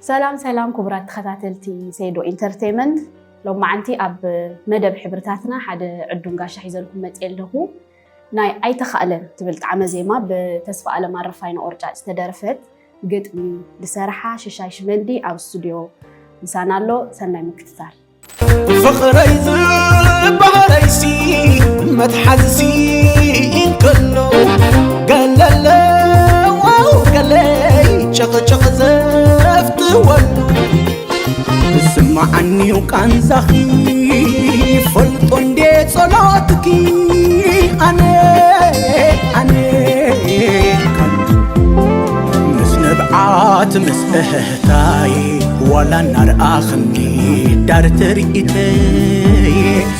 ሰላም ሰላም ክቡራት ተኸታተልቲ ሴዶ ኢንተርቴይመንት፣ ሎማዓንቲ ኣብ መደብ ሕብርታትና ሓደ ዕዱም ጋሻ ሒዘልኩም መፅየ ኣለኹ። ናይ ኣይተኻእለን ትብል ጣዕመ ዜማ ብተስፋ ኣለም ኣረፋይነ ቆርጫጭ ዝተደረፈት ግጥሚ ዝሰርሓ ሽሻይ ሽመልዲ ኣብ ስቱድዮ ምሳና ኣሎ። ሰናይ ምክትታል። ፍቕረይ ዝበሃለይሲ መትሓዝሲ እንከሎ ገለለዋው ገለይ ጭቕጭቕ ዘፍትወሉ ዝስማዓኒው ቃንዛኺ ፈልጦ እንዴ ጸሎትኪ ኣነ ኣነ ምስ ንብዓት ምስ እህህታይ ዋላ እናርኣኽኒ ዳር ትርኢተይ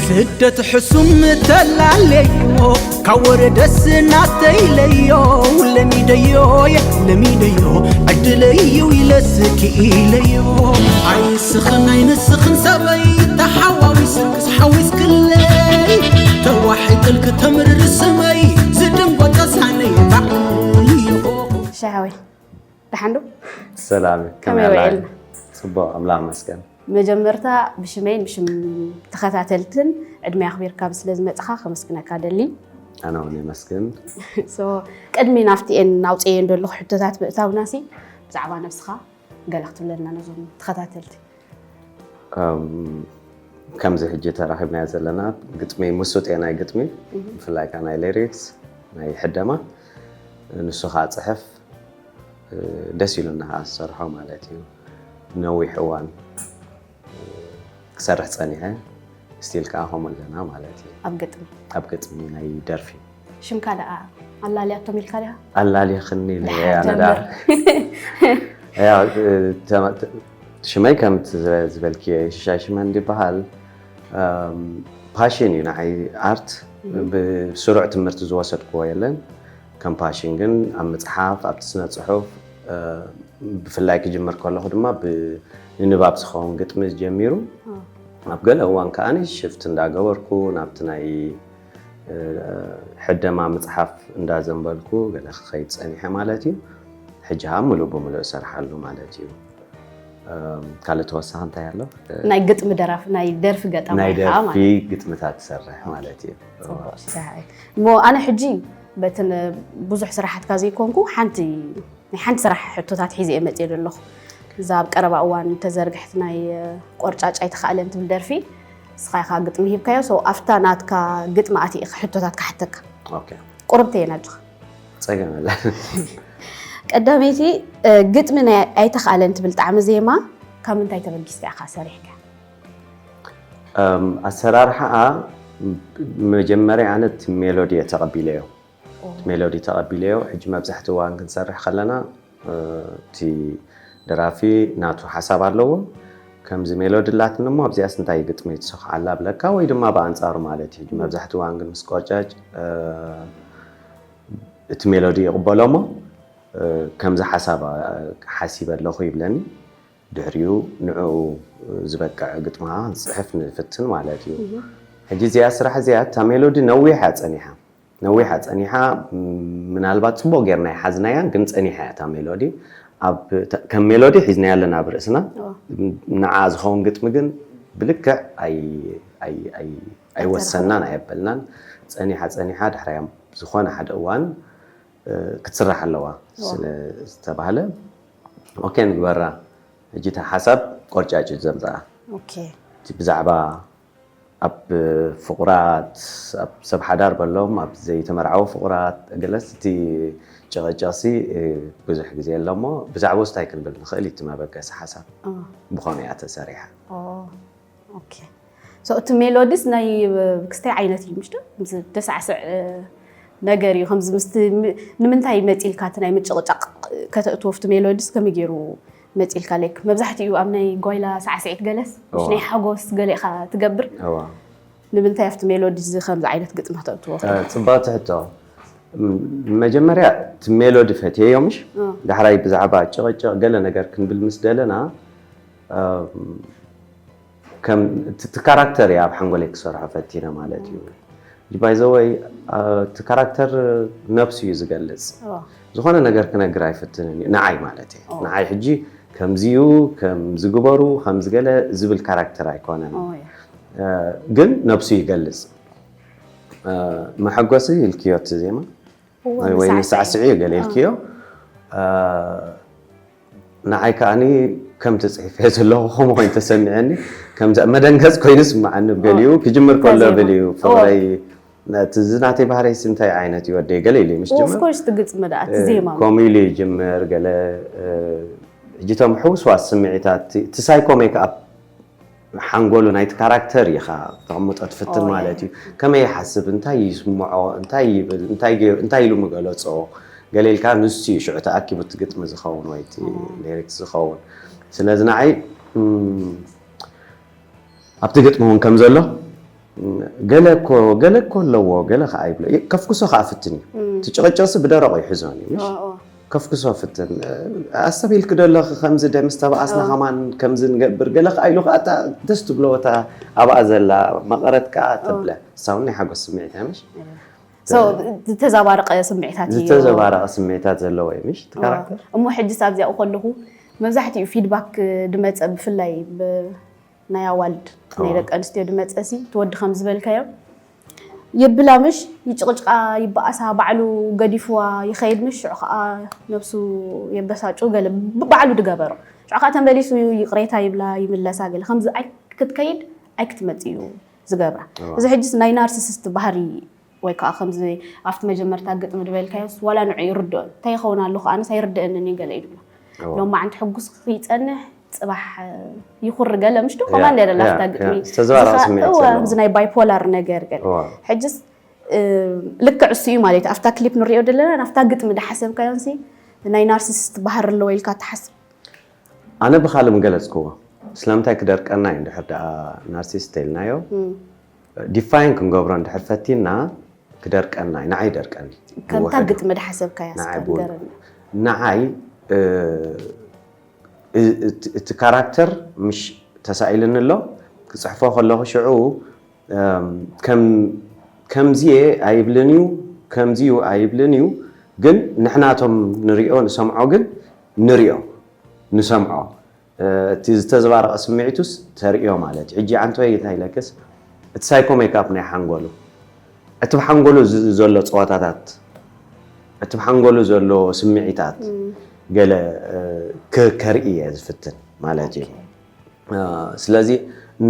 ስደት ሕሱም ተላለዮ ካብ ወረደስ ናተይለዮ ለሚደዮ ለሚደዮ ዕድለዩ ኢለስ ክኢለዮ ኣይስኽን ኣይንስኽን ሰበይ ተሓዋዊስክስ ሓዊስክለይ ተዋሒጥልክ ተምርር ስመይ ዝድንጎ ተሳነይ ባዕልዮ ሻሃወይ ደሓንዶ ሰላም ከመይ ውዒልና? ጽቡቅ ኣምላኽ መስገን መጀመርታ ብሽመይን ብሽም ተኸታተልትን ዕድመ ኣኽቢርካ ስለ ዝመፅኻ ከመስግነካ ደሊ ኣነ እውን የመስግን So ቅድሚ ናብቲ ኤን ኣውፅኤ እንደለኹ ሕቶታት ምእታውናሲ ብዛዕባ ነብስኻ ገለ ክትብለና ነዞም ተኸታተልቲ እም፣ ከምዚ ሕጂ ተራኺብናዮ ዘለና ግጥሚ ምሱጥ እየ ናይ ግጥሚ ብፍላይ ከዓ ናይ ሊሪክስ ናይ ሕደማ ንሱ ከዓ ፅሕፍ እ፣ ደስ ኢሉና ከዓ ዝሰርሖ ማለት እዩ ነዊሕ እዋን እ፣ ክሰርሕ ፀኒሐ ስቲል ከዓ ከምኡ ኣለና ማለት እዩ ኣብ ግጥሚ ኣብ ግጥሚ ናይ ደርፊ ሽምካ ደኣ ኣላልያቶም ኢልካ ዲኻ ኣላሊኽኒ ኢለ ደሓር ኣነ ጀምር። ደኣ ያው፣ እ፣ ተማ- ተ- ሽመይ ከምቲ ዝበልክዮ ሽሻይ ሽመልዲ ይበሃል እም፣ ፓሽን እዩ ንዓይ ኣርት ብስሩዕ ትምህርቲ ዝወሰድክዎ የለን ከም ፓሽን ግን ኣብ ምፅሓፍ ኣብቲ ስነ ፅሑፍ እ፣ ብፍላይ ክጅምር ከለኹ ድማ ብ- ንንባብ ዝኸውን ግጥሚ ጀሚሩ ኣብ ገለ እዋን ከዓ ሽፍት እንዳገበርኩ ናብቲ ናይ እ፣ ሕደማ ምፅሓፍ እንዳዘንበልኩ ገለ ክኸይድ ፀኒሐ ማለት እዩ ሕጂ ከዓ ምሉእ ብምሉእ እሰርሓሉ ማለት እዩ እም፣ ካልእ ተወሳኺ እንታይ ኣሎ ናይ ግጥሚ ደራፊ ናይ ደርፊ ገጣማይ ናይ ከዓ ደርፊ ማለት ግጥምታት ትሰርሕ ማለት እዩ ጽቡቕ ሽሻይ እሞ ኣነ ሕጂ በቲ ን- ብዙሕ ስራሓትካ ዘይኮንኩ ሓንቲ ናይ ሓንቲ ስራሕ ሕቶታት ሒዘ እየ መፅየ ዘለኹ እዛ ኣብ ቀረባ እዋን ተዘርግሕቲ ናይ እ፣ ቆርጫጭ ኣይተኻእለን ትብል ደርፊ ንስኻ ኢኻ ግጥሚ ሂብካዮ so ኣብታ ናትካ ግጥሚ ኣቲ ኢኻ ሕቶታት ክሓተካ ኦኬ ቁርብቲ እየን ኣጆኻ ፀገም ኣለ ቀዳመይቲ እ፣ ግጥሚ ናይ ኣይተኻእለን ትብል ጣዕሚ ዜማ ካብ ምንታይ ተበጊስካ ኢኻ ሰሪሕካ እም፣ ኣሰራርሓኣ መጀመርያ ኣነ እቲ ሜሎዲ እየ ተቐቢለዮ ሜሎዲ ተቐቢለዮ ሕጂ መብዛሕቲ እዋን ክንሰርሕ ከለና እ፣ እቲ ደራፊ ናቱ ሓሳብ ኣለዎ ከምዚ ሜሎዲ ላትኒ እሞ ኣብዚኣስ እንታይ ግጥሚ ትሰኽዓላ ብለካ ወይ ድማ ብኣንፃሩ ማለት እዩ ሕጂ መብዛሕቲ እዋን ግን ምስ ቆርጫጭ እ፣ እቲ ሜሎዲ ይቕበሎ እሞ እ፣ ከምዚ ሓሳብ እ፣ ሓሲበ ኣለኹ ይብለኒ ድሕሪኡ ንዕኡ ዝበቅዕ ግጥሚ ከዓ ክንፅሕፍ ንፍትን ማለት እዩ ሕጂ እዚኣ ስራሕ እዚኣ እታ ሜሎዲ ነዊሕ እያ ፀኒሓ ነዊሕ እያ ፀኒሓ ም- ምናልባት ፅቡቅ ጌርና ይሓዝናያ ግን ፀኒሓ እያ እታ ሜሎዲ ኣብ ተ- ከም ሜሎዲ ሒዝናያ ኣለና ኣብ ርእስና ንዓ ዝኸውን ግጥሚ ግን ብልክዕ ኣይ- ኣይ- ኣይ- ኣይወሰናን ኣየበልናን ፀኒሓ ፀኒሓ ድሕራያ ዝኾነ ሓደ እዋን እ፣ ክትስራሕ ኣለዋ ስለ ዝተባህለ ኦኬ ንግበራ ሕጂ እታ ሓሳብ ቆርጫጭ እዩ ዘምፅኣ ኦኬ እቲ ብዛዕባ ኣብ ፍቑራት ኣብ ሰብ ሓዳር በሎም ኣብ ዘይተመርዓዊ ፍቑራት ገለስ እቲ ጨቐጨቕሲ እ፣ ብዙሕ ግዜ ኣሎ እሞ ብዛዕባ እንታይ ክንብል ንኽእል እዩ እቲ መበገሲ ሓሳብ ኦ፣ ብኸመይ እያ ተሰሪሓ ኦ፣ ኦኬ so እቲ ሜሎዲስ ናይ ክስታይ ዓይነት እዩ ምሽ ምስ ደሳዕስዕ እ፣ ነገር እዩ ከምዚ ምስቲ ም- ንምንታይ መፂልካ እቲ ናይ ምጭቕጫቕ ከተእትዎ ፍቲ ሜሎዲስ ከመይ ገይሩ መፂልካ ሌክ መብዛሕትኡ ኣብ ናይ ጓይላ ሳዕስዒት ገለስ ምስ እዋ። ናይ ሓጎስ ገለ ኢኻ ትገብር እዋ ንምንታይ ኣብቲ ሜሎዲ እዚ ከምዚ ዓይነት ግጥሚ ክተእትዎ እ፣ ፅብቕቲ ሕቶ ም- መጀመርያ እቲ ሜሎዲ ፈትየዮ ምሽ እ። ዳሕራይ ብዛዕባ ጭቕጭቕ ገለ ነገር ክንብል ምስ ደለና እ፣ ከም እቲ እቲ ካራክተር እየ ኣብ ሓንጎለይ ክሰርሖ ፈቲነ ማለት እዩ ባይዘወይ እቲ ካራክተር ነብሱ እዩ ዝገልፅ ኦ፣ ዝኾነ ነገር ክነግር ኣይፍትንን እዩ ንዓይ ማለት እዩ ኦ። ንዓይ ሕጂ ከምዚዩ ከምዝግበሩ ከምዝገለ ዝብል ካራክተር ኣይኮነን። ግን ነብሱ ይገልጽ። መሐጎሲ ኢልክዮ እቲ ዜማ ወይ ንሳዕስዒ ገለ ኢልክዮ። ንዓይ ከዓኒ ከምቲ ጽሒፈ ዘለኹ ከምኡ ኮይኑ ተሰሚዐኒ። ከም መደንገጽ ኮይኑ ስምዓኒ። ገሊኡ ክጅምር ከሎ ገሊኡ ፍቕረይ ነቲ ዝናተይ ባህረይ ስንታይ ዓይነት ይወደይ ገለ ኢሉ ምሽ ጅምር ኦፍኮርስ ትግጥሚ ደኣ እቲ ዜማ ከምኡ ኢሉ ይጅምር ገለ። እጅቶም ሕውስዋስ ስምዒታት እቲ ሳይኮ ሜክኣፕ ሓንጎሉ ናይቲ ካራክተር ኢኻ ተቐምጦ ትፍትን ማለት እዩ። ከመይ ይሓስብ፣ እንታይ ይስምዖ፣ እንታይ ይብል፣ እንታይ ኢሉ ምገለጾ ገለ ኢልካ ንሱ እዩ ሽዑ ተኣኪቡ እቲ ግጥሚ ዝኸውን ወይ እቲ ሊሪክስ ዝኸውን። ስለዚ ንዓይ ኣብቲ ግጥሚ እውን ከም ዘሎ ገለ እኮ ገለ እኮ ኣለዎ ገለ ከዓ ይብሎ ከፍኩሶ ከዓ ፍትን እዩ። እቲ ጭቕጭቕሲ ብደረቑ ይሕዞን እዩ ምሽ ከፍክሶ ፍትን ኣስተብሂልኪ ዶ ኣለኺ ከምዚ ደ ምስ ተባኣስና ከማን ከምዚ ንገብር ገለ ከዓ ኢሉ ከዓ እታ ደስ ትብሎ እታ ኣብኣ ዘላ መቐረት ከዓ ተብለ ንሳ እውን ናይ ሓጎስ ስምዒት እያ ምሽ ዝተዘባረቀ ስምዒታት እዩ ዝተዘባረቀ ስምዒታት ዘለዎ እዩ ምሽ እቲ ካራክተር እሞ ሕጂ ኣብዚኣ ከለኹ መብዛሕትኡ ፊድባክ ድመፀ ብፍላይ ናይ ኣዋልድ ናይ ደቂ ኣንስትዮ ድመፀሲ ትወዲ ከም ዝበልካዮ ይብላ ምሽ ይጭቕጭቃ ይበኣሳ ባዕሉ ገዲፍዋ ይኸይድ ምሽ ሽዑ ከዓ ነብሱ የበሳጩ ገለ ባዕሉ ድገበሮ ሽዑ ከዓ ተመሊሱ ይቕሬታ ይብላ ይምለሳ ገለ ከምዚ ክትከይድ ኣይክትመፅ እዩ ዝገብራ እዚ ሕጅስ ናይ ናርሲሲስት ባህሪ ወይ ከዓ ከምዚ ኣብቲ መጀመርታ ግጥሚ ዝበልካዮስ ዋላ ንዑ ይርድኦ እንታይ ይኸውን ኣለኹ ኣነስ ኣይርድአንን እዩ ገለ እዩ ድብላ ሎማዓንቲ ሕጉስ ክይፀንሕ ፅባሕ ይኹሪ ገለ ምሽ ዶ ከማን ደላ ኣብታ ግጥሚ ዝተዘባረቐ ስምዒት እወ፣ ዘሎ። እዚ ናይ ባይፖላር ነገር ገለ እወ። ሕጅስ እ፣ ልክዕ እሱ እዩ ማለት እዩ ኣብታ ክሊፕ ንሪኦ ዘለና ናብታ ግጥሚ ዳሓሰብካዮን ሲ ናይ ናርሲስት ባህር ኣለዎ ኢልካ ትሓስብ ኣነ ብኻልእ ምገለፅክዎ ስለምንታይ ክደርቀና እዩ እንድሕር ደኣ ናርሲስት ተልናዮ ዲፋይን ክንገብሮ እንድሕር ፈቲና ክደርቀና እዩ ንዓይ ይደርቀኒ ከምታ ይወዕል። ግጥሚ ዳሓሰብካያ ንዓይ ብወ- ንገረና ንዓይ እ፣ እ- እቲ- እቲ ካራክተር ምሽ ተሳኢልኒ ኣሎ ክፅሕፎ ከለኹ ሽዑ እም፣ ከም ከምዚየ ኣይብልን እዩ ከምዚዩ ኣይብልን እዩ ግን ንሕናቶም ንሪኦ ንሰምዖ ግን ንሪኦ ንሰምዖ እቲ ዝተዘባረቐ ስምዒቱስ ተርእዮ ማለት እዩ። ሕጂ ኣንቶይ እንታይ ኢለክስ እቲ ሳይኮ ሜክኣፕ ናይ ሓንጎሉ እቲ ብሓንጎሉ ዘሎ ፀዋታታት እቲ ብሓንጎሉ ዘሎ ስምዒታት ገለ ከርኢ እየ ዝፍትን ማለት እዩ። ስለዚ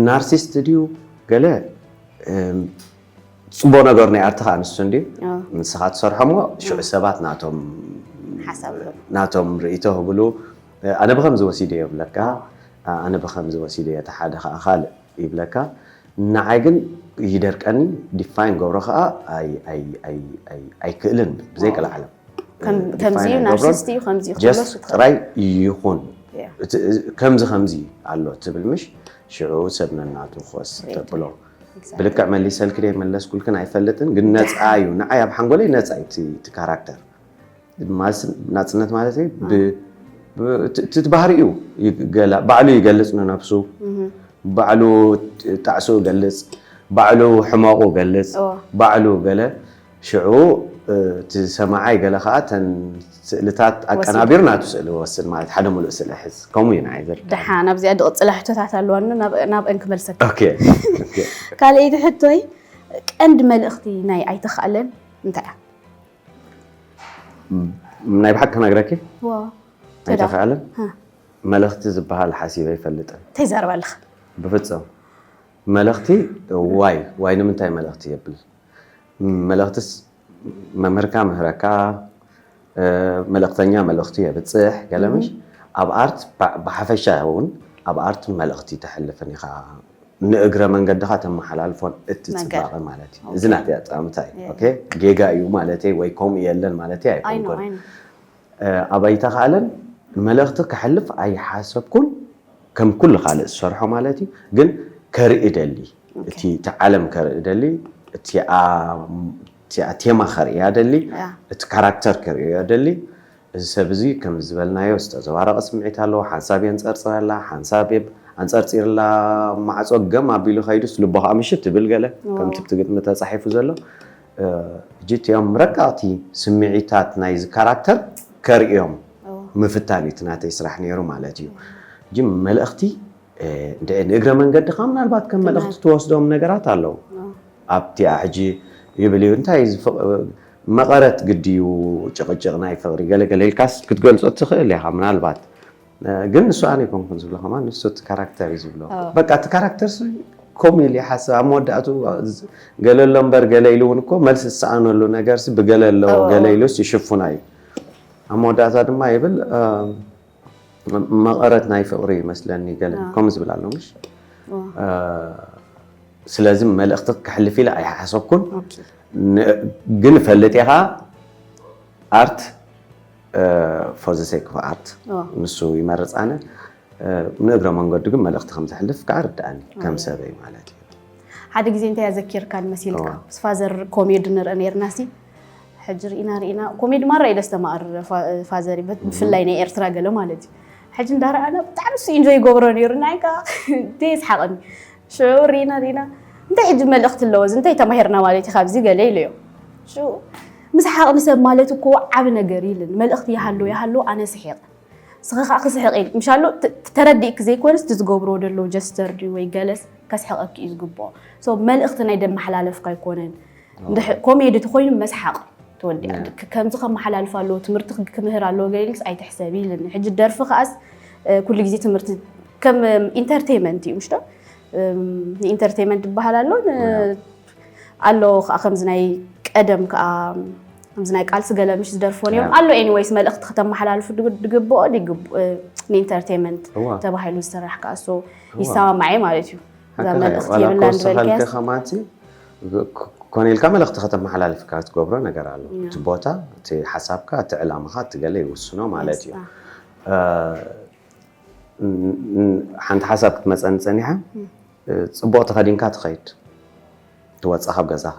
ናርሲስት ድዩ ገለ ፅቡቕ ነገር ናይ ኣርትኻ ኣንስቱ እንድዩ ንስኻ ትሰርሖ እሞ ሽዑ ሰባት ናቶም ናቶም ርእይቶ ህብሉ ኣነ ብኸምዚ ወሲደ እዮ ብለካ ኣነ ብኸምዚ ወሲደ እዮ እቲ ሓደ ከዓ ካልእ ይብለካ ንዓይ ግን ይደርቀኒ ዲፋይን ገብሮ ከዓ ኣይክእልን ብዘይ ቀልዓለም ከምዚ ናርሲስት እዩ ከምዚ ክብሎስ ጥራይ ይኹን ከምዚ ከምዚ ኣሎ ትብል ምሽ ሽዑ ሰብ ነናቱ ክወስድ ተብሎ ብልክዕ መሊሰልኪ ዶ መለስኩልክን ኣይፈልጥን ግን ነፃ እዩ ንዓይ ኣብ ሓንጎለይ ነፃ እዩ እቲ ካራክተር ናፅነት ማለት እቲ ባህሪኡ ባዕሉ ይገልፅ ንነብሱ ባዕሉ ጣዕስኡ ገልፅ ባዕሉ ሕመቑ ገልፅ ባዕሉ ገለ ሽዑ እቲ ሰማዓይ ገለ ከዓ ተን ስእልታት ኣቀናቢሩ ናቱ ስእሊ ወስድ ማለት ሓደ ሙሉእ ስእሊ ሕዝ ከምኡ እዩ ንዓይ ዝርዳ ደሓን ኣብዚኣ ድቕፅላ ሕቶታት ኣለዋኒ ናብአን ክመልሰካ ካልኣይቲ ሕቶይ ቀንዲ መልእኽቲ ናይ ኣይተኽኣለን እንታይ እያ ናይ ብሓቂ ክነግረኪ ኣይተኽኣለን መልእኽቲ ዝበሃል ሓሲበ ኣይፈልጥን እንታይ ዘረባ ኣለኻ ብፍፅም መልእኽቲ ዋይ ዋይ ንምንታይ መልእኽቲ የብል መልእኽትስ መምህርካ ምህረካ መልእኽተኛ መልእኽቱ የብፅሕ ገለምሽ ኣብ ኣርት ብሓፈሻ እውን ኣብ ኣርት መልእኽቲ ተሕልፍን ኢኻ ንእግረ መንገድኻ ተመሓላልፎን እቲ ፅባቐ ማለት እዩ እዚ ናት ኣጣምታ እዩ ጌጋ እዩ ማለት ወይ ከምኡ የለን ማለት ኣይኮንኩን ኣባይታ ከኣለን መልእኽቲ ክሕልፍ ኣይሓሰብኩን ከም ኩሉ ካልእ ዝሰርሖ ማለት እዩ ግን ከርኢ ደሊ እቲ ዓለም ከርኢ ደሊ እቲኣ ቴማ ከርእያ ደሊ እቲ ካራክተር ከርእዮ ደሊ እዚ ሰብ እዚ ከም ዝበልናዮ ዝተዘባረቐ ስምዒት ኣለዎ ሓንሳብ የንፀርፅረላ ሓንሳብ ኣንፀርፂርላ ማዕፆ ገም ኣቢሉ ከይዱስ ልቦ ከዓ ምሽት ትብል ገለ ከምቲ ብቲ ግጥሚ ተፃሒፉ ዘሎ ሕጂ እቲኦም ረቀቕቲ ስምዒታት ናይዚ ካራክተር ከርእዮም ምፍታን እዩ እቲ ናተይ ስራሕ ነይሩ ማለት እዩ። ጂ መልእኽቲ ንእግረ መንገድኻ ምናልባት ከም መልእኽቲ ትወስዶም ነገራት ኣለዉ። ኣብቲ ሕጂ ይብል እዩ እንታይ መቐረት ግዲ እዩ፣ ጭቕጭቕ ናይ ፍቕሪ ገለገለ ኢልካስ ክትገልጾ ትኽእል ኢኻ ምናልባት። ግን ንሱ ኣነ ይኮንኩን ዝብሎ ከማን ንሱ እቲ ካራክተር እዩ ዝብሎ። በቃ እቲ ካራክተር ሲ ከምኡ ኢሉ ይሓስብ ኣብ መወዳእቱ። ገለ ኣሎ እምበር ገለ ኢሉ እውን እኮ መልሲ ዝሰኣነሉ ነገር ሲ ብገለ ኣሎ፣ ገለ ኢሉስ ይሽፍኖ እዩ። ኣብ መወዳእታ ድማ ይብል መቐረት ናይ ፍቕሪ ይመስለኒ ገለ ከምኡ ዝብል ኣሎ ምሽ። ስለዚ መልእኽቲ ክሕልፍ ኢለ ኣይሓሰብኩን። ግን እፈልጥ እየ ከዓ ኣርት for the sake of art ንሱ ይመርፅ። ኣነ ንእግረ መንገዱ ግን መልእኽቲ ከም ዘሕልፍ ከዓ ርድኣኒ ከም ሰበይ ማለት እዩ። ሓደ ግዜ እንታይ ኣዘኪርካ ንመሲልካ ምስ ፋዘር ኮሜዲ ንርኢ ነርና ሲ ሕጂ ርኢና ርኢና ኮሜዲ ማራ ኢለ ዝተማቕር ፋዘሪ ብፍላይ ናይ ኤርትራ ገለ ማለት እዩ። ሕጂ እንዳረኣና ብጣዕሚ ሱ ኢንጆይ ይገብሮ ነይሩ ናይ ከዓ ደየስሓቐኒ ሽዑ ርኢና ርኢና እንታይ ሕጂ መልእኽቲ ኣለዎ እዚ እንታይ ተማሂርና ማለት እዩ ካብዚ ገለ ኢለዮ። ሽዑ ምስሓቕ ንሰብ ማለት እኮ ዓቢ ነገር እዩ ኢልኒ። መልእኽቲ ይሃሎ ይሃሎ ኣነ ስሒቐ። ንስኺ ከዓ ክስሕቕ ኢልኪ ምሻሎ ተረዲእኪ ዘይኮነስ እቲ ዝገብርዎ ደለዉ ጀስተር ድዩ ወይ ገለስ ከስሕቐኪ እዩ ዝግብኦ። ሶ መልእኽቲ ናይ ደመሓላለፍካ ኣይኮነን። ኮሜዲ ተኮይኑ መስሓቕ ተወዲኣ ከምዚ ከመሓላልፍ ኣለዎ ትምህርቲ ክምህር ኣለዎ ገለ ኢልክስ ኣይትሕሰቢ ኢልኒ። ሕጂ ደርፊ ከዓስ ኩሉ ግዜ ትምህርቲ ከም ኢንተርቴይመንት እዩ ምሽዶ? ንኢንተርቴይመንት ዝበሃል ኣሎ ኣሎ ከዓ ከምዚ ናይ ቀደም ከዓ ከምዚ ናይ ቃልሲ ገለ ምሽ ዝደርፎ ነይሮም ኣሎ። ኤኒወይስ መልእኽቲ ከተመሓላልፉ ድግብኦ ንኢንተርቴይመንት ተባሂሉ ዝስራሕ ከዓ ሶ ይሰማማዕ እየ ማለት እዩ። እዛ መልእኽቲ የብላን ዝበልክያስ ከማንሲ ኮነ ኢልካ መልእኽቲ ከተመሓላልፍካ ትገብሮ ነገር ኣሎ። እቲ ቦታ፣ እቲ ሓሳብካ፣ እቲ ዕላማኻ፣ እቲ ገለ ይውስኖ ማለት እዩ። ሓንቲ ሓሳብ ክትመፀኒ ፀኒሓ ፅቡቕ ተኸዲንካ ትኸይድ ትወፅእ ካብ ገዛኻ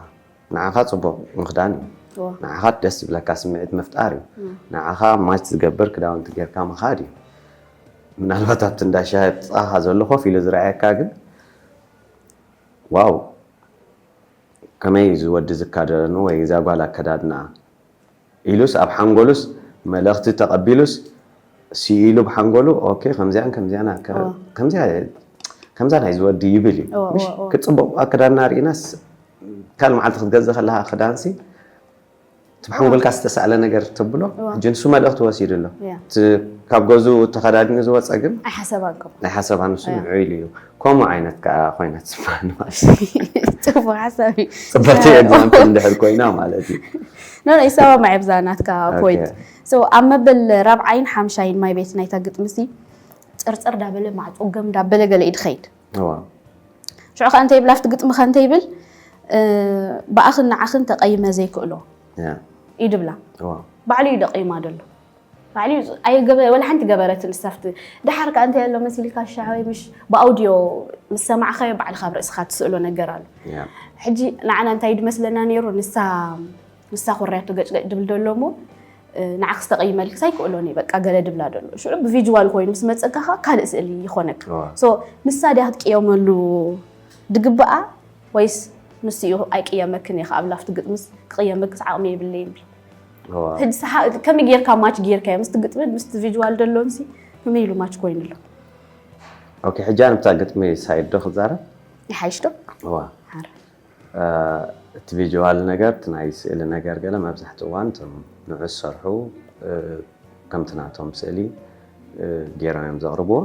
ንዓኻ ፅቡቕ ምኽዳን እዩ። ንዓኻ ደስ ዝብለካ ስምዒት ምፍጣር እዩ። ንዓኻ ማች ዝገብር ክዳውንቲ ጌርካ ምኻድ እዩ። ምናልባት ኣብቲ እንዳ ሻሂ ጥቓኻ ዘሎ ኮፍ ኢሉ ዝረኣየካ ግን ዋው ከመይ እዚ ወዲ ዝካደኑ ወይ እዛ ጓል ኣከዳድና ኢሉስ ኣብ ሓንጎሉስ መልእኽቲ ተቐቢሉስ ስኢሉ ብሓንጎሉ ኦኬ ከምዚኣን ከምዚኣን ከምዚኣ ከምዛ ናይ ዝወዲ ይብል እዩ። ምሽ ክፅቡቕ ኣከዳድና ርኢናስ ካልእ መዓልቲ ክትገዝእ ከለካ ክዳንሲ እቲ ብሓንጎልካ ዝተሳእለ ነገር ተብሎ ሕጂ ንሱ መልእኽቲ ወሲዱ ኣሎ። ካብ ገዝኡ ተኸዳዲኑ ዝወፀ ግን ኣይሓሰባን ኣይሓሰባን ንሱ ንዑ ኢሉ እዩ። ከምኡ ዓይነት ከዓ ኮይና ትስማዕኒ ማለት እዩ። ፅቡቅ ሓሳብ እዩ። ፅብቅቲ ኤግዛምፕል እንድሕር ኮይና ማለት እዩ። ኖ ኖ ይሰማማዕ ብዛ ናትካ ፖይንት። ሶ ኣብ መበል ራብዓይን ሓምሻይን ማይ ቤት ናይታ ግጥሚ ሲ ፅርፅር ዳበለ ማዕፆ ገም ዳበለ ገለ እዩ ድኸይድ። ሽዑ ከ እንተ ይብል ኣብቲ ግጥሚ ከ እንተ ይብል ብኣኽን ንዓኽን ተቐይመ ዘይክእሎ እዩ ድብላ። ባዕሉ እዩ ደቂማ ደሎ። ባዕሉ እዩ ኣየገበ ወላ ሓንቲ ገበረትን እሳፍቲ ደሓር ከኣ እንታይ ኣሎ መሲልካ ሻዕ ወይ ምሽ ብኣውድዮ ምስ ሰማዕኻዮ ባዕልኻ ኣብ ርእስኻ ትስእሎ ነገር ኣሎ። ሕጂ ንዓና እንታይ ድመስለና ነይሩ ንሳ ንሳ ኮርያቶ ገጭገጭ ድብል ደሎ እሞ ንዓኽስ ተቐይመልክስ ኣይክእሎን እየ በቃ ገለ ድብላ ደሎ። ሽዑ ብቪጅዋል ኮይኑ ምስ መጸካ ከኣ ካልእ ስእሊ ይኾነካ። ሶ ንሳ ድያ ክትቅየመሉ ድግብኣ ወይስ ንሱ እዩ ኣይቅየመክን እየ ከኣ ብላ ኣብቲ ግጥምስ ክቕየመክስ ዓቕሚ የብለይን እብል። ሕጂ ሰሓ ከመይ ጌርካ ማች ጌርካዮ ምስቲ ግጥሚ ምስቲ ቪጅዋል ደሎንሲ ከመይ ኢሉ ማች ኮይኑ ኣሎ? ኦኬ ሕጂ ኣነ ብታ ግጥሚ ሳይድ ዶ ክዛረብ? ይሓይሽ ዶ? እዋ እቲ ቪጅዋል ነገር እቲ ናይ ስእሊ ነገር ገለ መብዛሕትኡ እዋን እቶም ንዑ ዝሰርሑ ከምቲ ናቶም ስእሊ ገይሮም እዮም ዘቕርብዎ።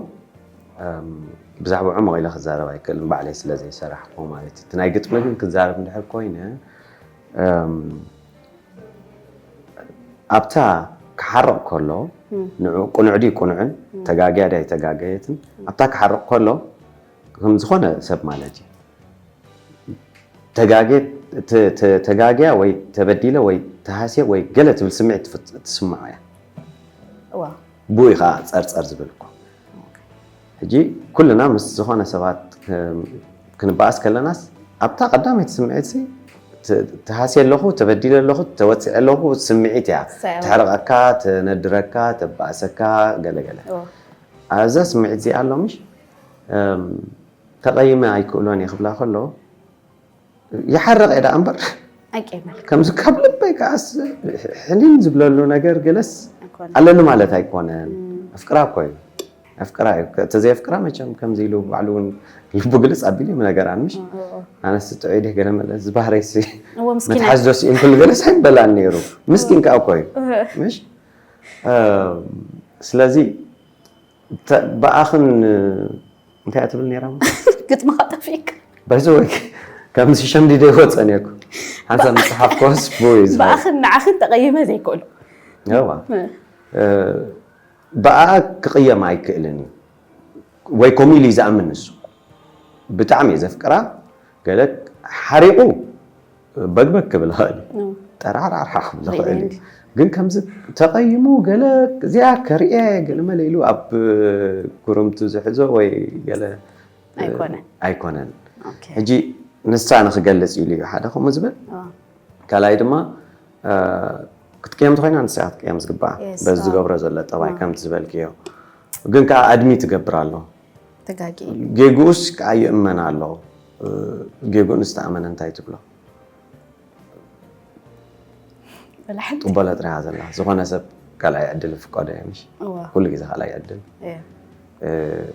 ብዛዕባ ዕሙቕ ኢለ ክዛረብ ኣይክእልን ባዕለይ ስለ ዘይሰራሕክዎ ማለት እዩ። እቲ ናይ ግጥሚ ግን ክዛረብ እንድሕር ኮይነ ኣብታ ክሓርቕ ከሎ ንዑ ቁኑዕ ድዩ ቁኑዕን ተጋግያ ድያ ኣይተጋገየትን ኣብታ ክሓርቕ ከሎ ከም ዝኾነ ሰብ ማለት እዩ ተጋግየ ተጋግያ ወይ ተበዲለ ወይ ተሃስየ ወይ ገለ ትብል ስምዒት ትስምዖ እያ። ብኡ እዩ ከዓ ፀርፀር ዝብል እኮ። ሕጂ ኩልና ምስ ዝኾነ ሰባት ክንበኣስ ከለናስ ኣብታ ቀዳመይቲ ስምዒት ሲ ተሃስየ ኣለኹ፣ ተበዲለ ኣለኹ፣ ተወፂዐ ኣለኹ ስምዒት እያ። ተሕርቐካ፣ ተነድረካ፣ ተበኣሰካ ገለገለ። ኣብዛ ስምዒት እዚኣ ኣሎ ምሽ ተቐይመ ኣይክእሎን እየ ክብላ ከሎ ይሓርቕ እየ ደኣ እምበር ኣይቀይመልካ። ከምዚ ካብ ልበይ ከዓስ ሕንን ዝብለሉ ነገር ገለስ ኣለሉ ማለት ኣይኮነን። ኣፍቅራ እኮ እዩ። ኣፍቅራ እዩ። ተዘየፍቅራ መቸም ከምዚ ኢሉ ባዕሉ እውን ልቡ ግልጽ ኣቢሉ እዩ ነገር ኣንምሽ ኣነስ ጥዑይ ደህ ገለ መለ ዝበሃረይ ሲ መትሓዝ ዶ ስኢን ኩሉ ገለ ሳይን በላን ነይሩ። ምስኪን ከኣ እኮ እዩ። ምሽ ስለዚ ብኣኽን እንታይ እያ ትብል ነይራ? ግጥሚ ኸጠፊእካ። ባይዘ ወይ ከምዚ ሸምዲደ ይወፀን እየኩ ሓንሳብ ምፅሓፍ ኮስ ብኡ እዩ ዝበሃል። ብኣኽን ንዓኽን ተቐይመ ዘይክእሉ። እዋ ብኣ ክቕየም ኣይክእልን እዩ ወይ ከምኡ ኢሉ እዩ ዝኣምን ንሱ። ብጣዕሚ እየ ዘፍቅራ። ገለ ሓሪቑ በግበግ ክብል ይኽእል እዩ። ጠራዕራዕራሕ ክብል ይኽእል እዩ። ግን ከምዚ ተቐይሙ ገለ እዚኣ ከርእየ ገለ መለ ኢሉ ኣብ ጉርምቱ ዝሕዞ ወይ ገለ ኣይኮነን። ኣይኮነን። ሕጂ ንሳ ንክገልጽ ኢሉ እዩ ሓደ ከምኡ ዝብል። ካልኣይ ድማ ክትቅየም ተኮይና ንሳ ክትቅየም ዝግባኣ በዚ ዝገብሮ ዘሎ ጠባይ ከምቲ ዝበልክዮ። ግን ከዓ ኣድሚ ትገብር ኣሎ። ተጋጊ ጌግኡስ ከዓ ይእመን ኣሎ። ጌግኡ ንዝተኣመነ እንታይ ትብሎ? ወላ ሓንቲ ጥበሎ ጥራያ ዘላ ዝኾነ ሰብ ካልኣይ ዕድል ፍቀዶ እየ ምሽ እዋ ኩሉ ግዜ ካልኣይ ዕድል እየ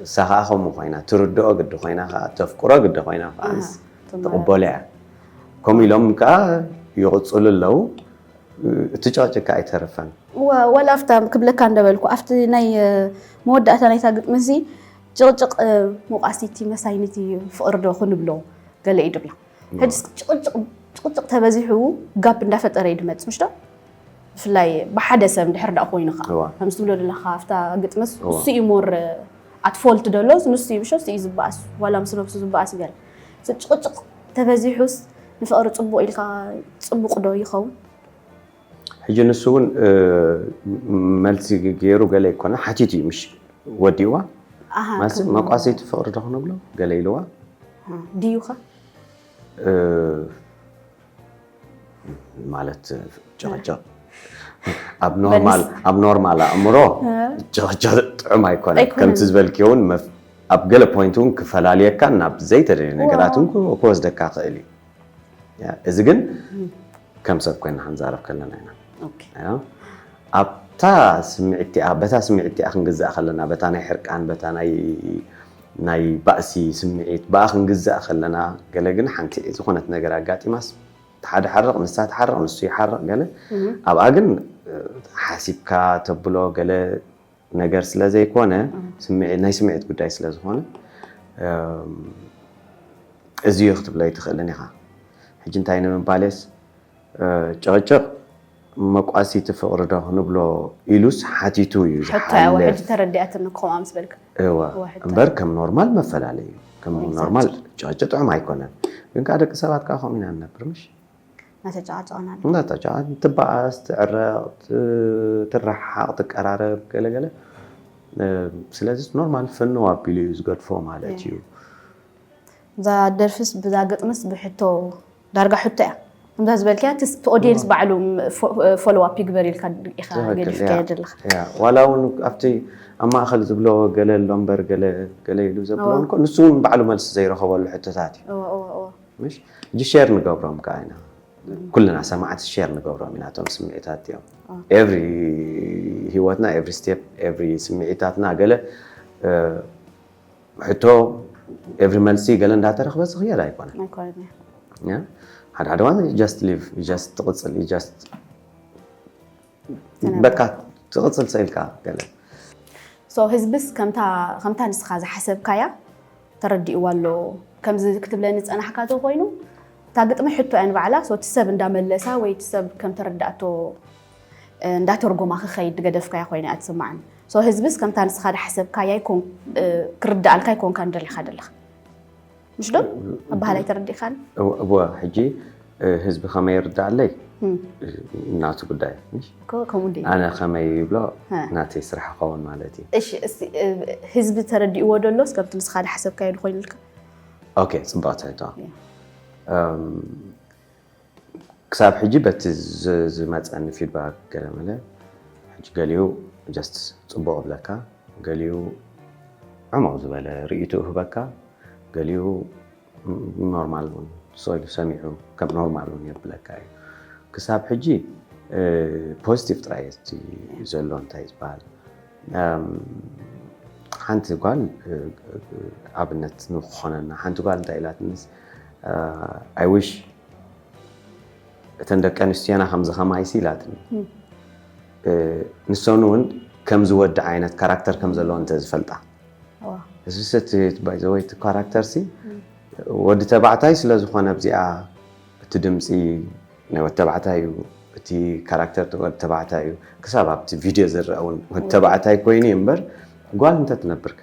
እሳ ከዓ ከምኡ ኮይና ትርድኦ ግዲ ኮይና ከዓ ተፍቅሮ ግዲ ኮይና ከዓንስ ትቕበሎ እያ። ከምኡ ኢሎም ከዓ ይቕፅሉ ኣለዉ። እቲ ጨቅጭቅ ከዓ ኣይተርፈን። እዋ ወላ ኣብታ ክብለካ እንደበልኩ ኣብቲ ናይ መወዳእታ ናይታ ግጥሚ እዚ ጭቕጭቕ መውቃሲቲ መሳይኒቲ ፍቕሪ ዶ ክንብሎ ገለ እዩ ድብላ ሕጂ ጭቕጭቕ ጭቕጭቕ ተበዚሑ ጋፕ እንዳፈጠረ እዩ ድመፅ ምሽ ዶ ብፍላይ ብሓደ ሰብ እንድሕር ዳኣ ኮይኑ ከዓ እዋ። ከምዚ ትብሎ ዘለካ ኣብታ ግጥምስ እዋ። እሱ እዩ ሞር ኣት ፎልት ደሎ ንሱ እዩ ብሾ እሱ እዩ ዝበኣስ ዋላ ምስ ነብሱ ዝበኣስ ይበል ጭቕጭቕ ተበዚሑስ ንፍቕሪ ፅቡቕ ኢልካ ፅቡቕ ዶ ይኸውን ሕጂ ንሱ እውን መልሲ ገይሩ ገለ ይኮነ ሓቲቱ እዩ ምሽ ወዲዋ ኣሃ፣ ማለትስ ከም- መቋሰይቲ ፍቕሪ ዶ ክንብሎ ገለ ኢልዋ ድዩኸ ማለት ጭቕጭቕ ኣብ ኖርማል ኣብ ኖርማል ኣእምሮ ጭቕጭቕ ጥዑም ኣይኮነ ኣይኮነን። ከምቲ ዝበልክዮ እውን መፍ- ኣብ ገለ ፖይንት እውን ክፈላልየካ ናብ ዘይተደልየ ነገራት እውን ክወስደካ ክእል እዩ ያ፣ እዚ ግን ከም ሰብ ኮይና ክንዛረብ ከለና ኢና ኦኬ። ያ፣ ኣብታ ስምዒት እቲኣ በታ ስምዒት እቲኣ ክንግዛእ ከለና በታ ናይ ሕርቃን በታ ናይ ናይ ባእሲ ስምዒት ብኣ ክንግዛእ ከለና ገለ ግን ሓንቲ ዝኾነት ነገር ኣጋጢማስ ሓደ ሓርቕ ንሳ ትሓርቕ ንሱ ይሓርቕ ገለ ኣብኣ ግን ሓሲብካ ተብሎ ገለ ነገር ስለ ዘይኮነ ናይ ስምዒት ጉዳይ ስለ ዝኾነ እዚ እዩ ክትብሎ ኣይትኽእልን ኢኻ። ሕጂ እንታይ ንምባል እየስ ጭቕጭቕ መቋሲቲ ፍቕሪ ዶ ክንብሎ ኢሉስ ሓቲቱ እዩ ሕቶ እያ ዝሓልፍ። ሕጂ ተረዲኣትኒ ከምኣ ምስ በልካ እወ እወ፣ ሕቶ። እምበር ከም ኖርማል መፈላለይ እዩ። ከም Exactly። ኖርማል ጭቕጭቕ ጥዑም ኣይኮነን። ግን ከዓ ደቂ ሰባት ከዓ ከምኡ ኢና ንነብር ምሽ? እናተጨቃጨቅና እናተጫ ትበኣስ ትዕረቕ ት- ትረሓቕ ትቀራረብ ገለገለ እ፣ ስለዚ ኖርማል ፍንው ኣቢሉ እዩ ዝገድፎ ማለት እዩ። እዛ ደርፍስ ብዛ ግጥምስ ብሕቶ ዳርጋ ሕቶ እያ ከምዛ ዝበልካያ እቲ ኦዲየንስ ባዕሉ ፎሎ ኣፕ ይግበር ኢልካ ኢኻ ትኽክል፣ ገዲፍካያ ያ፣ ዘለኻ ያ። ዋላ እውን ኣብቲ ኣብ ማእኸል ዝብሎ ገለ ኣሎ እምበር ገለ ገለ ኢሉ ዘብሎ እኮ ንሱ እውን ባዕሉ መልሲ ዘይረኸበሉ ሕቶታት እዩ። እወ እወ እወ ምሽ ሕጂ ሼር ንገብሮም ከዓ ኢና ኩልና ሰማዕቲ ሼር ንገብሮም ኢና እቶም ስምዒታት እዮም ኤቭሪ ህይወትና ኤቭሪ ስቴፕ ኤቭሪ ስምዒታትና ገለ ሕቶ ኤቭሪ መልሲ ገለ እንዳተረኽበ ዝኽየድ ኣይኮነን ኣይኮነን እያ ሓደ ሓደ ዋን ጀስት ሊቭ ጀስት ትቕፅል ጀስት በቃ ትቕፅል ሰኢልካ ገለ ሶ ህዝብስ ከምታ ከምታ ንስኻ ዝሓሰብካያ ተረዲእዋ ኣሎ ከምዚ ክትብለኒ ዝፀናሕካ ተኮይኑ እታ ግጥሚ ሕቶ እያ ንባዕላ ሶ እቲ ሰብ እንዳመለሳ ወይ እቲ ሰብ ከም ተረዳእቶ እንዳተርጎማ ክኸይድ ዝገደፍካያ ኮይና እያ ትስማዓኒ ሶ ህዝብስ ከምታ ንስኻ ዝሓሰብካያ ኣይኮን ክርዳኣልካ ኣይኮንካን ደሊኻ ዘለኻ ምሽ ዶ ኣበሃላይ ተረዲእካኒ እወ ሕጂ ህዝቢ ከመይ ይርዳኣለይ ናቱ ጉዳይ ምሽ እኮ ከምኡ እንደ ኣነ ከመይ ይብሎ ሀ። ናተይ ስራሕ ክኸውን ማለት እዩ እሺ እስቲ እ፣ ህዝቢ ተረዲእዎ ደሎስ ከምቲ ንስኻ ዝሓሰብካዮ ዶ ኮይኑልካ ኦኬ ፅቡቅ ትሕቶ እም፣ ክሳብ ሕጂ በቲ ዝ- ዝመፀኒ ፊድባክ ገለመለ ሕጂ ገሊኡ ጀስት ፅቡቅ እብለካ ገሊኡ ዕሙቕ ዝበለ ርእይቱ እህበካ ገሊኡ ኖርማል እውን ሰው ኢሉ ሰሚዑ ከም ኖርማል እውን የብለካ እዩ ክሳብ ሕጂ ፖዚቲቭ ጥራይ እቲ ዘሎ እንታይ ዝበሃል ሓንቲ ጓል ኣብነት ንክኾነና ሓንቲ ጓል እንታይ ኢላትንስ I wish እተን ደቂ ኣንስትዮና ከምዚ ከማይሲ ኢላትኒ ንሰን እውን ከምዚ ወዲ ዓይነት ካራክተር ከም ዘለዎ እንተ ዝፈልጣ እዚ ሰትት ባይዘወይ እቲ ካራክተር ሲ ወዲ ተባዕታይ ስለ ዝኾነ ኣብዚኣ እቲ ድምፂ ናይ ወዲ ተባዕታይ እዩ እቲ ካራክተር ወዲ ተባዕታይ እዩ ክሳብ ኣብቲ ቪድዮ ዝረአ እውን ወዲ ተባዕታይ ኮይኑ እዩ እምበር ጓል እንተትነብር ከ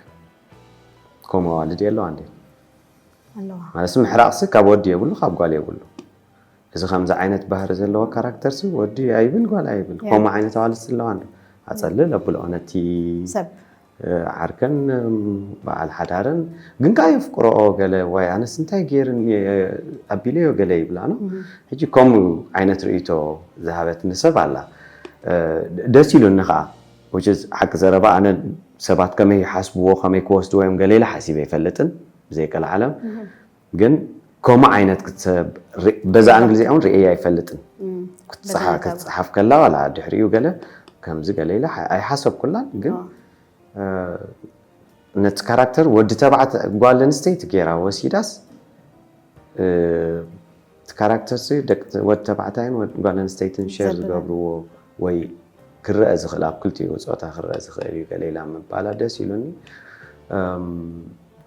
ከምኡ ኣዋልድ የለዋ እንዴ ኣለዋ ማለት ምሕራቕሲ ካብ ወዲ የብሉ ካብ ጓል የብሉ እዚ ከምዚ ዓይነት ባህሪ ዘለዎ ካራክተር ሲ ወዲ ኣይብል ጓል ኣይብል ከምኡ ዓይነት ኣዋልድ ኣለዋ እንዶ ኣፀልል ኣብልኦ ነቲ ሰብ ዓርከን በዓል ሓዳረን ግን ከዓ የፍቅረኦ ገለ ወይ ኣነስ እንታይ ገይርን ኣቢለዮ ገለ ይብላ ነው ሕጂ ከምኡ ዓይነት ርእይቶ ዝሃበትኒ ሰብ ኣላ ደስ ኢሉኒ ከዓ which is ሓቂ ዘረባ ኣነ ሰባት ከመይ ይሓስብዎ ከመይ ክወስድዎ እዮም ገለ ኢለ ሓሲበ ይፈልጥን ብዘይቀልዓለም ግን ከምኡ ዓይነት ክትሰብ በዛ እንግሊዝያ እውን ርእየ ኣይፈልጥን ክትፀሓፍ ከላ ዋላ ድሕሪኡ ገለ ከምዚ ገለ ኢለ ኣይሓሰብኩላን ግን ነቲ ካራክተር ወዲ ተባዕተ ጓል ኣንስተይቲ ገይራ ወሲዳስ እቲ ካራክተር ወዲ ተባዕታይን ጓል ኣንስተይትን ሸር ዝገብርዎ ወይ ክረአ ዝኽእል ኣብ ክልቲኡ ፆታ ክረአ ዝኽእል እዩ ገለ ኢላ ምባላ ደስ ኢሉኒ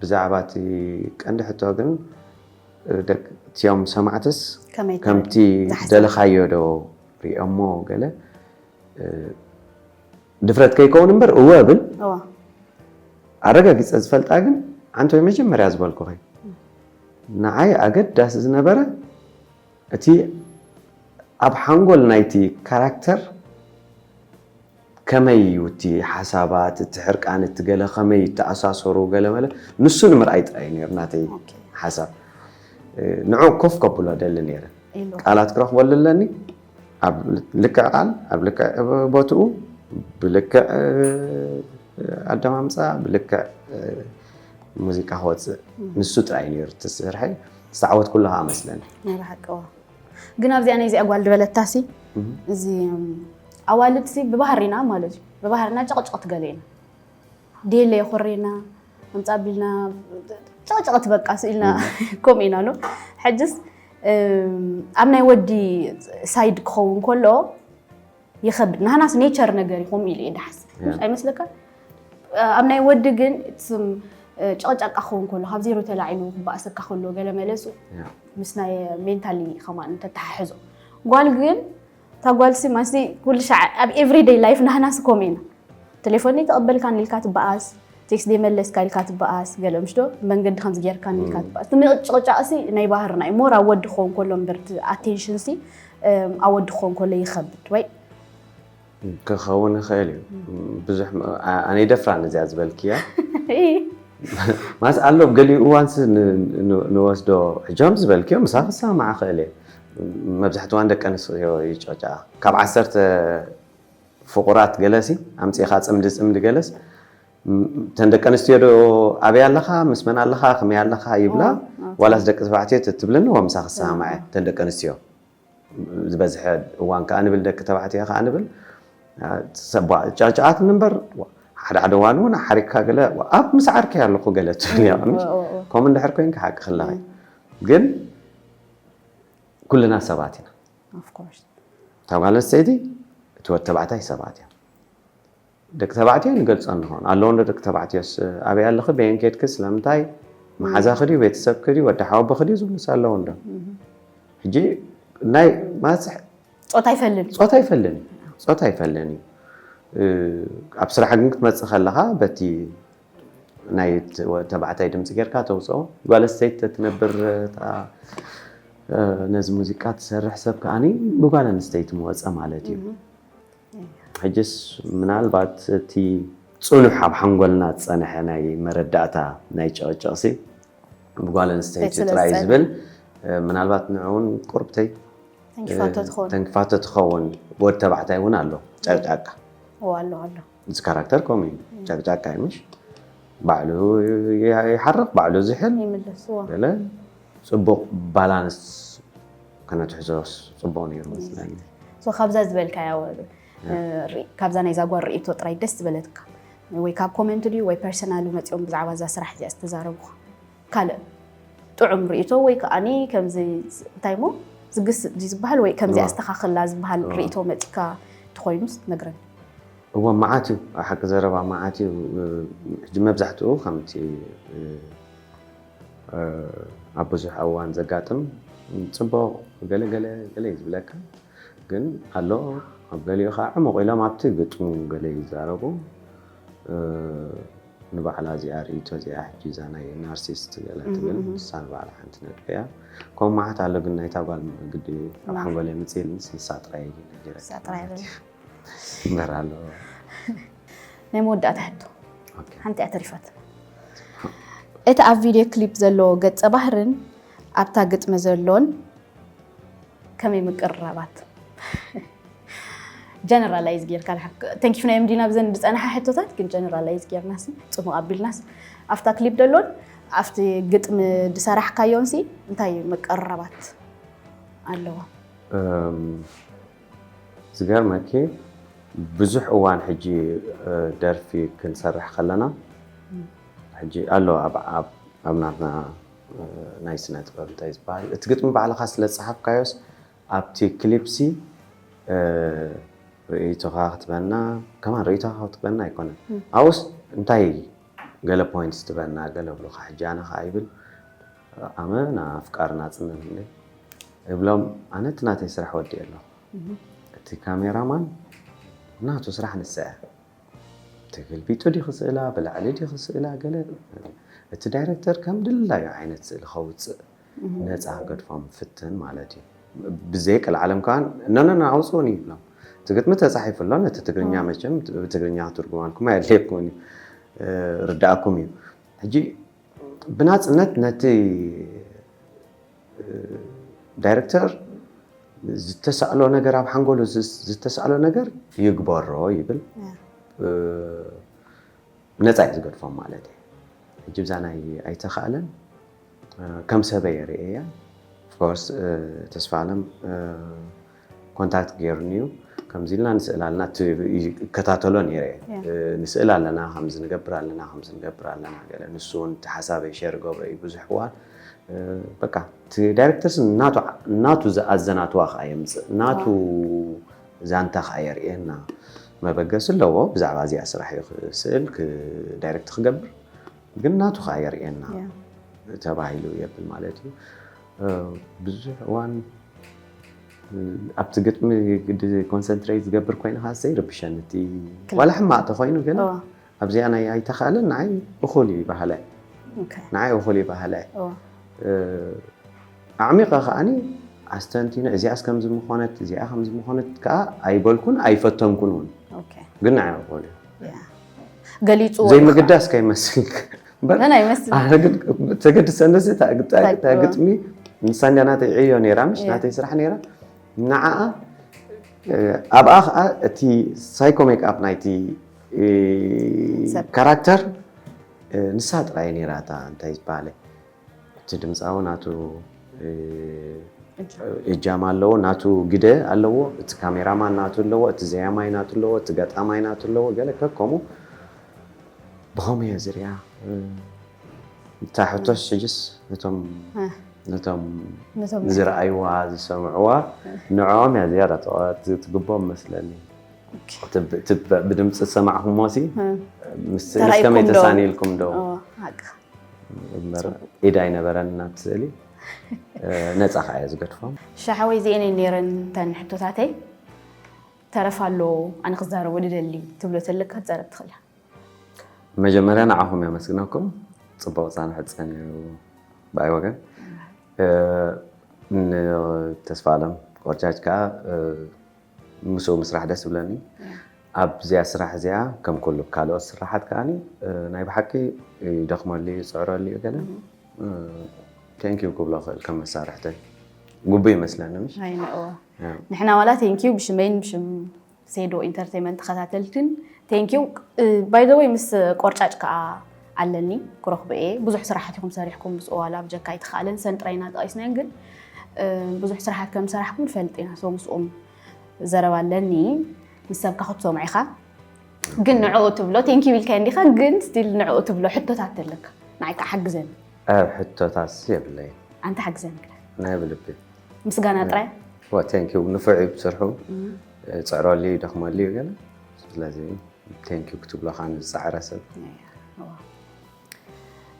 ብዛዕባ እቲ ቀንዲ ሕቶ ግን እቲኦም ሰማዕትስ ከምቲ ደለኻዮ ዶ ሪኦሞ ገለ ድፍረት ከይከውን እምበር እወ ብል ኣረጋጊፀ ዝፈልጣ ግን ኣንተ መጀመርያ ዝበልኩኺ ንዓይ ኣገዳሲ ዝነበረ እቲ ኣብ ሓንጎል ናይቲ ካራክተር ከመይ እዩ እቲ ሓሳባት እቲ ሕርቃን እቲ ገለ ከመይ ይተኣሳሰሩ ገለ መለ ንሱ ንምርኣይ ጥራይ ነሩ ናተይ ሓሳብ ንዑ ኮፍ ከብሎ ደሊ ነረ ቃላት ክረኽበሉ ኣለኒ ኣብ ልክዕ ቃል ኣብ ልክዕ ቦትኡ ብልክዕ ኣደማምፃ ብልክዕ ሙዚቃ ክወፅእ ንሱ ጥራይ ነሩ ትስርሐ ዝተዓወት ኩሉ ከዓ መስለኒ ግን ኣብዚኣ ናይ እዚኣ ጓል ዝበለታሲ እዚ ኣዋልድሲ ብባህሪና ማለት እዩ ብባህሪና ጨቕጨቕት ገለ ኢና ዴለ የኾሬና ኣምፃ ቢልና ጨቕጨቕት በቃ ስኢልና ከምኡ ኢና ሎ ሕጅስ ኣብ ናይ ወዲ ሳይድ ክኸውን ከሎ ይኸብድ ናህናስ ኔቸር ነገር እዩ ከምኡ ኢሉ እየ ድሓስብ ኣይመስለካ ኣብ ናይ ወዲ ግን ስም ጨቕጫቃ ክኸውን ከሎ ካብ ዜሮ ተላዒሉ ክበኣሰካ ከሎ ገለ መለሱ ምስ ናይ ሜንታሊ ከማን እንተተሓሕዞ ጓል ግን እታ ጓል ሲ ማንስ ኩሉ ሻዕ ኣብ ኤቭሪደይ ላይፍ ናህናስ ከምኡ ኢና ቴሌፎን ተቐበልካን ኢልካ ትበኣስ ቴክስት ደይመለስካ ኢልካ ትበኣስ ገለ ምሽ ዶ መንገዲ ከምዚ ጌርካን ኢልካ ትበኣስ እቲ ምጭቕጫቕ ሲ ናይ ባህርና እዩ ሞር ኣብ ወዲ ክኸውን ከሎ እምበር ኣቴንሽን ሲ ኣብ ወዲ ክኸውን ከሎ ይኸብድ ወይ ክኸውን ይኽእል እዩ ብዙሕ ኣነ ይደፍራን እዚኣ ዝበልክያ ማለት ኣሎ ገሊኡ እዋንስ ንወስዶ ሕጆም ዝበልክዮ ምሳኺ ክሰማዓ ክእል እየ መብዛሕትዋን ደቂ ኣንስትዮ ይጨጫ ካብ ዓሰርተ ፍቁራት ገለሲ ኣምፂኻ ፅምዲ ፅምዲ ገለስ እተን ደቂ ኣንስትዮ ዶ ኣበይ ኣለኻ ምስ መን ኣለኻ ከመይ ኣለኻ ይብላ ዋላስ ደቂ ተባዕትዮ ትብለኒ ወምሳ ክሰማማዐ እተን ደቂ ኣንስትዮ ዝበዝሐ እዋን ከዓ ንብል ደቂ ተባዕትዮ ከዓ ንብል ጨቅጨቃት እምበር ሓደ ሓደ እዋን እውን ሓሪቅካ ገለ ኣብ ምስ ዓርከይ ኣለኩ ገለ ትብል እያ ከምኡ እንድሕር ኮይንካ ሓቂ ክላኸ ግን ኩልና ሰባት ኢና እታ ጓል ኣንስተይቲ እቲ ወዲ ተባዕታይ ሰባት እዮም ደቂ ተባዕትዮ ንገልፆ እንኾን ኣለዎ እንዶ ደቂ ተባዕትዮስ ኣበይ ኣለኺ በየን ከድኪ ስለምንታይ መሓዛኺ ድዩ ቤተሰብኪ ድዩ ወዲ ሓወቦኺ ድዩ ዝብሉስ ኣለዉ እንዶ ሕጂ ናይ ማስሕ ጾታ ይፈልን ጾታ ይፈልን እዩ ጾታ ይፈልን እዩ ኣብ ስራሕ ግን ክትመፅእ ከለኻ በቲ ናይ ተባዕታይ ድምፂ ጌርካ ተውፅኦ ጓል ኣስተይቲ ተትነብር ነዚ ሙዚቃ ትሰርሕ ሰብ ከዓኒ ብጓል ኣንስተይቲ ምወፀ ማለት እዩ ሕጅስ ምናልባት እቲ ፅኑሕ ኣብ ሓንጎልና ዝፀንሐ ናይ መረዳእታ ናይ ጨቕጨቕሲ ብጓል ኣንስተይቲ ጥራይ ዝብል ምናልባት ንዕውን ቁርብተይ ተንክፋቶ ትኸውን ወድ ተባዕታይ እውን ኣሎ ጨቅጫቃ ኣሎ ኣሎ እዚ ካራክተር ከምኡ እዩ ጨቅጫቃ እዩ ምሽ ባዕሉ ይሓርቕ ባዕሉ ዝሕል ይምለስዎ ገለ ፅቡቕ ባላንስ ከነትሕዞ ፅቡቕ ነይሩ መስለኒ ካብዛ ዝበልካያ ወ- እ፣ ርኢ- ካብዛ ናይ ዛጓር ርእይቶ ጥራይ ደስ ዝበለትካ ወይ ካብ ኮመንት ድዩ ወይ ፐርሰናል መፂኦም ብዛዕባ እዛ ስራሕ እዚኣ ዝተዛረቡኻ ካልእ ጥዑም ርእይቶ ወይ ከዓኒ ከምዚ እንታይ ሞ ዝግስ ድዩ ዝበሃል ወይ ከምዚ እዋ። ኣስተኻኽላ ዝበሃል እዋ። ርእይቶ መፂካ ተኾይኑስ ትነግረን? እዎ፣ መዓት እዩ። ኣብ ሓቂ ዘረባ መዓት እዩ። ሕጂ መብዛሕትኡ ከምቲ እ፣ እ፣ ኣብ ብዙሕ እዋን ዘጋጥም፣ ጽቡቕ፣ ገለ ገለ ገለ እዩ ዝብለካ። ግን ኣሎ ኣብ ገሊኡ ከዓ ዕሙቕ ኢሎም ኣብቲ ግጥሙ ገለ ይዛረቡ። እ፣ ንባዕላ እዚኣ ርእይቶ እዚኣ ሕጂ እዛ ናይ ናርሲስት ገለ ትብል፣ ንሳ ንባዕላ ሓንቲ ነጥቢ እያ። ከምኡ መዓት ኣሎ። ግን ናይታ ጓል ግዲ ኣብ ሓንጎለይ ምፅእ ኢልንስ ንሳ ጥራይ ነጊረ ንሳ ጥራይ ማለት እዩ። እምበር ኣሎ። ናይ መወዳእታ ሕቶ ኦኬ። ሓንቲ እያ ተሪፋት። እቲ ኣብ ቪድዮ ክሊፕ ዘሎ ገጸ ባህርን ኣብታ ግጥሚ ዘሎን ከመይ ምቅርራባት? ጀነራላይዝ ጌርካ ተንኪፍናዮም ዲና ብዘን ዝፀናሓ ሕቶታት ግን ጀነራላይዝ ጌርናስ ፅሙቕ ኣቢልናስ ኣብታ ክሊፕ ደሎን ኣብቲ ግጥሚ ዝሰራሕካዮን ሲ እንታይ ምቅርራባት ኣለዎ? ዝገርመኪ ብዙሕ እዋን ሕጂ ደርፊ ክንሰርሕ ከለና ሕጂ ኣሎ ኣብ ናትና ናይ ስነ ጥበብ እንታይ ዝበሃል እቲ ግጥሚ ባዕልኻ ስለ ዝፀሓፍካዮስ ኣብቲ ክሊፕሲ ርእይቶኻ ክትበና ከማን ርእይቶኻ ክትበና ኣይኮነን ኣብኡስ እንታይ ገለ ፖይንትስ ትበና ገለ ብሉኻ ሕጂ ኣነ ከዓ ይብል ኣመ ንኣፍቃሪ ናፅነት እንደ እብሎም ኣነ እቲ ናተይ ስራሕ ወዲእ ኣለኹ እቲ ካሜራማን ናቱ ስራሕ ንስዐ ተገልቢጡ ዲ ክስእላ ብላዕሊ ዲ ክስእላ ገለ እቲ ዳይረክተር ከም ድላዩ ዓይነት ስእሊ ከውፅእ ነፃ ገድፎም ፍትን ማለት እዩ ብዘይ ቀልዓለም ከዓ ነነና ኣውፅኡን ይብሎም እቲ ግጥሚ ተፃሒፉ ኣሎ ነቲ ትግርኛ መቸም ብትግርኛ ክትርጉማልኩም ኣየድልየኩም እዩ ርዳእኩም እዩ ሕጂ ብናፅነት ነቲ ዳይረክተር ዝተሳእሎ ነገር ኣብ ሓንጎሉ ዝተሳእሎ ነገር ይግበሮ ይብል ነፃ እዩ ዝገድፎም ማለት እዩ ሕጂ ብዛ ናይ ኣይተኻእለን ከም ሰበ የርእየ እያ ኦፍኮርስ ተስፋ ኣለም ኮንታክት ገይሩኒ እዩ ከምዚ ኢልና ንስእል ኣለና ይከታተሎ ነይረ ንስእል ኣለና ከምዚ ንገብር ኣለና ከምዚ ንገብር ኣለና ገለ ንሱ እውን እቲ ሓሳበይ ሸር ገብረ እዩ ብዙሕ እዋን በቃ እቲ ዳይሬክተርስ ናቱ ዝኣዘናትዋ ከዓ የምፅእ ናቱ ዛንታ ከዓ የርእየና መበገሲ ኣለዎ ብዛዕባ እዚኣ ስራሕ እዩ ክስእል ዳይሬክት ክገብር ግን ናቱ ከዓ የርእየና ተባሂሉ የብል ማለት እዩ ብዙሕ እዋን ኣብቲ ግጥሚ ግዲ ኮንሰንትሬት ዝገብር ኮይንካ ዘይርብሸኒ እቲ ዋላ ሕማቅ ተኮይኑ ግን ኣብዚኣ ናይ ኣይተካእለን ንዓይ እኩል እዩ ባህላይ ንዓይ እኩል እዩ ባህላይ ኣዕሚቀ ከዓኒ ኣስተንቲነ እዚኣስ ከምዚ ምኮነት እዚኣ ከምዚ ምኮነት ከዓ ኣይበልኩን ኣይፈተንኩን እውን ግን ንዓይ እኩል እዩ ገሊፁ ዘይምግዳስ ከይመስል በር ኣይመስል ተገድሰ እንደዚ ግጥሚ ንሳ እንዲያ ናተይ ዕዮ ነራ ምሽ ናተይ ስራሕ ነራ ንዓኣ ኣብኣ ከዓ እቲ ሳይኮ ሜክኣፕ ናይቲ ካራክተር ንሳ ጥራይ ነራ እታ እንታይ ዝበሃለ እቲ ድምፃዊ ናቱ እጃም ኣለዎ ናቱ ግደ ኣለዎ እቲ ካሜራማን ናቱ ኣለዎ እቲ ዘያማይ ናቱ ኣለዎ እቲ ገጣማይ ናቱ ኣለዎ ገለ ከከሙ ብኸመይ እየ ዝሪኣ እታ ሕቶስ ሕጅስ ነቶም ነቶም ዝረኣይዋ ዝሰምዕዋ ንዕኦም እያ ዝያዳ ትግቦም መስለኒ ብድምፂ ዝሰማዕኹሞ ሲ ምስ ስእሊ ከመይ ተሳኒልኩም ዶ ኢድ ኣይነበረን ናብቲ ስእሊ ነፃ ከዓ እየ ዝገድፎም ሻሓወይ እዚአን ነይረን ተን ሕቶታተይ ተረፍ ኣሎ ኣነ ክዛረቦ ድደሊ ትብሎ ተለካ ትዛረብ ትኽእል መጀመርያ ንዓኹም የመስግነኩም ፅቡቅ ፃንሕት ፀኒሑ ብኣይ ወገን ንተስፋ ኣለም ቆርጫጭ ከዓ ምስኡ ምስራሕ ደስ ይብለኒ ኣብዚኣ ስራሕ እዚኣ ከም ኩሉ ካልኦት ስራሓት ከዓ ናይ ብሓቂ ይደክመሉ ይፅዕረሉ እዩ ገለ ቴንኪዩ ክብሎ ክእል ከም መሳርሕተይ ጉቡ ይመስለኒ ምሽ ንሕና ዋላ ቴንኪዩ ብሽመይን ብሽም ሴዶ ኢንተርቴንመንት ተኸታተልትን ቴንኪዩ ባይዘወይ ምስ ቆርጫጭ ከዓ ኣለኒ ክረኽቦ እየ ብዙሕ ስራሓት ኢኹም ሰሪሕኩም ምስኡ ዋላ ብጀካ ኣይተኻእለን ሰን ጥራይና ጠቒስናየን ግን ብዙሕ ስራሓት ከም ሰራሕኩም ንፈልጥ ኢና ሰው ምስኦም ዘረባ ኣለኒ ምስ ሰብካ ክትሰምዖ ኢኻ ግን ንዕኡ ትብሎ thank you ኢልካ እንዲኻ ግን still ንዕኡ ትብሎ ሕቶታት ኣለካ ንዓይ ከዓ ሓግዘኒ ኣብ ሕቶታት የብለይ ኣንተ ሓግዘኒ ግዳ ናይ ብልቢ ምስጋና ጥራይ ዋ thank you ንፉዕ እዩ ብስርሑ ፅዕረሉ እዩ ደኽመሉ እዩ ገለ ስለዚ thank you ክትብሎ ከዓ ንዝፀዕረ ሰብ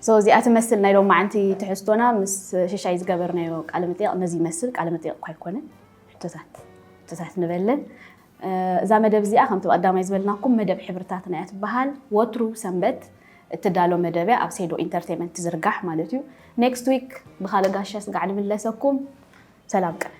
so እዚኣ ትመስል ናይ ሎማዓንቲ ትሕዝቶና ምስ ሽሻይ ዝገበርናዮ ቃለ መጠየቕ ነዚ ይመስል ቃለ መጠየቕ እኳ ኣይኮነን ሕቶታት ሕቶታት ንበልን እዛ መደብ እዚኣ ከምቲ ቀዳማይ ዝበልናኩም መደብ ሕብርታትና እያ ትበሃል ወትሩ ሰንበት እትዳሎ መደብ እያ ኣብ ሴዶ ኢንተርቴንመንት ትዝርጋሕ ማለት እዩ next week ብካልእ ጋሻ ስጋዕ ንምለሰኩም ሰላም ቀን